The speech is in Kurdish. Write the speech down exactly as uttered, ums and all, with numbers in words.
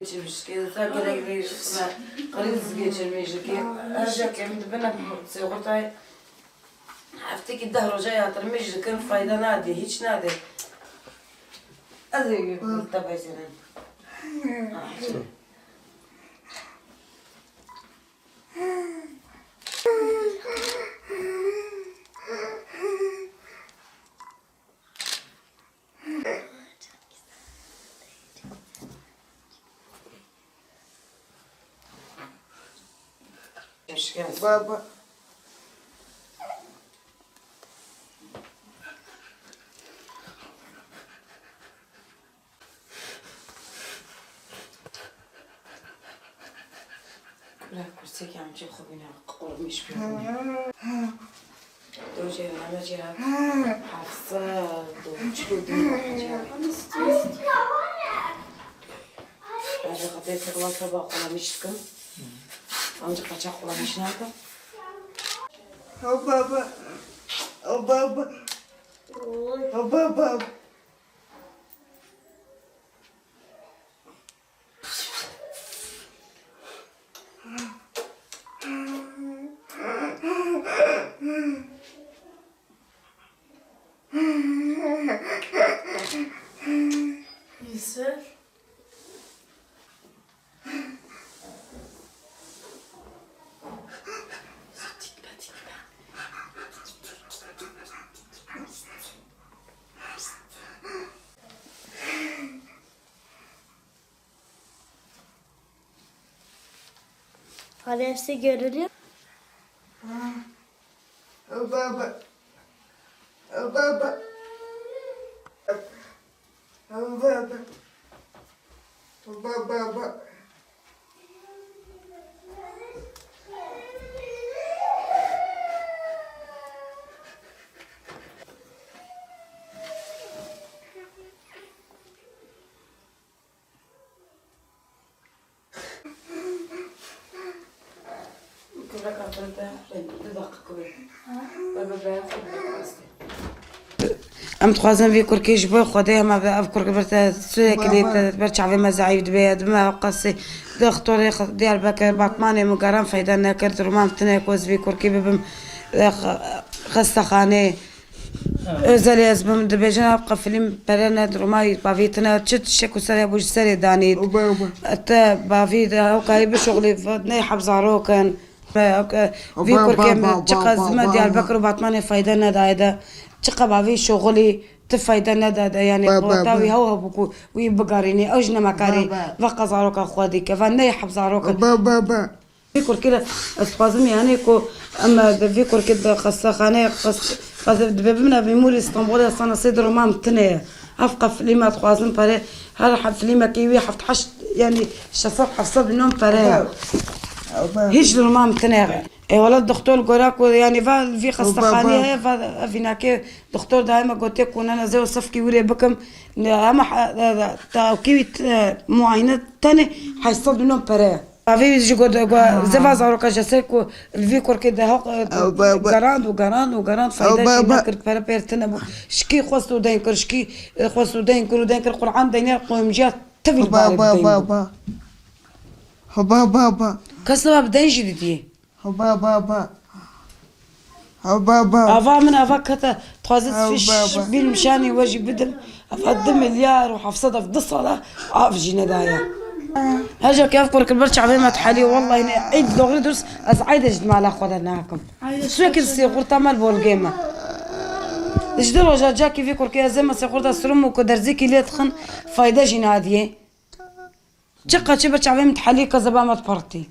Geçirmişke, za gerek bir şuna kriz geçirmişke. Ancak em dibine sigortayı haftekî deh roja yatırmış dikin, fayda nade, hiç nade. Ez ê tabi senin. Baba. Kura kursek amcê xwe bîne qurmiş bîne. Dojê name cî hat. Hafsa do çilo dî hat cî hat. Amcê xwe tê têkila seba qulamiş dikim. Amcê qaçax qulamiş nakim. O baba. O baba. O baba. Yusuf. Hani hepsi görünüyor. Baba. Baba. Baba. Baba. Em dixwazin vî kurkê ji bo Xwedê hema bi ev kurk bir te sûyekî lê te ber çavê me zeîf dibe, ya dibime ew qasî dixtorê Diyarbekir, Batmanê min garan feyda nekir, duruma min tune ku ez vî kurkê bibim, e, xe-, xestexanê. Özelê ez bim dibêjin, ev qefilî pere ne, duruma bavî tune, çi tiştek ku serê bû ji serê danît. Obe, obe. Te bavî de hewkayî bişuxlî, ney heb zarokin. Be, ok, e, vî Obe, kurkê obe, min obe, çiqas obe, me obe, Diyarbekir û Batmanê fayde nedaye de. Çiqa bavî şuxulî, ti fayde nedaye de. Yani, Obe, obe, rota wî obe. Hew hebû ku wî bigarînî. Ew ji nema karî. Obe, obe. Veqa zaroka xwe dî ke. Va ney heb zarokin. Obe, obe, obe. Vî kurkî re ez dixwazim, yanî ku em, e, bi vî kurkî di xestexaneyê xest-, xest-, dibe bimine vî mûrî Stenbolê, sana sê duruma min tune ye. Ev qefilî me dixwazim pere, her he-, filîmekî wî heft heşt, yanî şeş sed heft sed milyon pere ye. Hîç duruma min tune ye. Ê wele doktor gora ku, yanî va vî xestexaneyê heye, va ev vînakê doktor daye me gotiye ku nene zê û sefkî wî rê bikim. Ne, hema he-, e, e, tawkî wî, e, muayene tenê heşt sed milyon pere ye. Bavê wî jî got, got, zeva zaroka ji ser ku li vî kurkê de haq, e, Ew baba. Gerand û gerand û gerand fayda Ew jî baba. Nekir, pere pêr tune bû. Şikî xwest û deyn kir, şikî, e, xwest û deyn kir û deyn kir, Qur'an deynê qewmciya tevî li Baba, barê bi deyn bû. Baba. Baba, baba. Kes niha bi deyn jî didiyê. Baba, baba. Ew baba. Ava min ava kete, dixwazit Ew fiş baba. Bîn mişanî we jî bidim. Ava du milyar û heft sed ev du sala av jî nedaye. Her ca ke ev kurkir ber çavê me dihelî, wellahî ne, eyd doğru dürüst, ez eydê ji mala xwe de nakim. Sürekli sê xurta me li bolgê me. Ji du roja cakî vî kurkê ez ê me sê xurta sirim û ku derzîkî lê dixin, fayde jî nadiyê. Çiqa çi ber çavê min dihelî, kezeba me dipartî.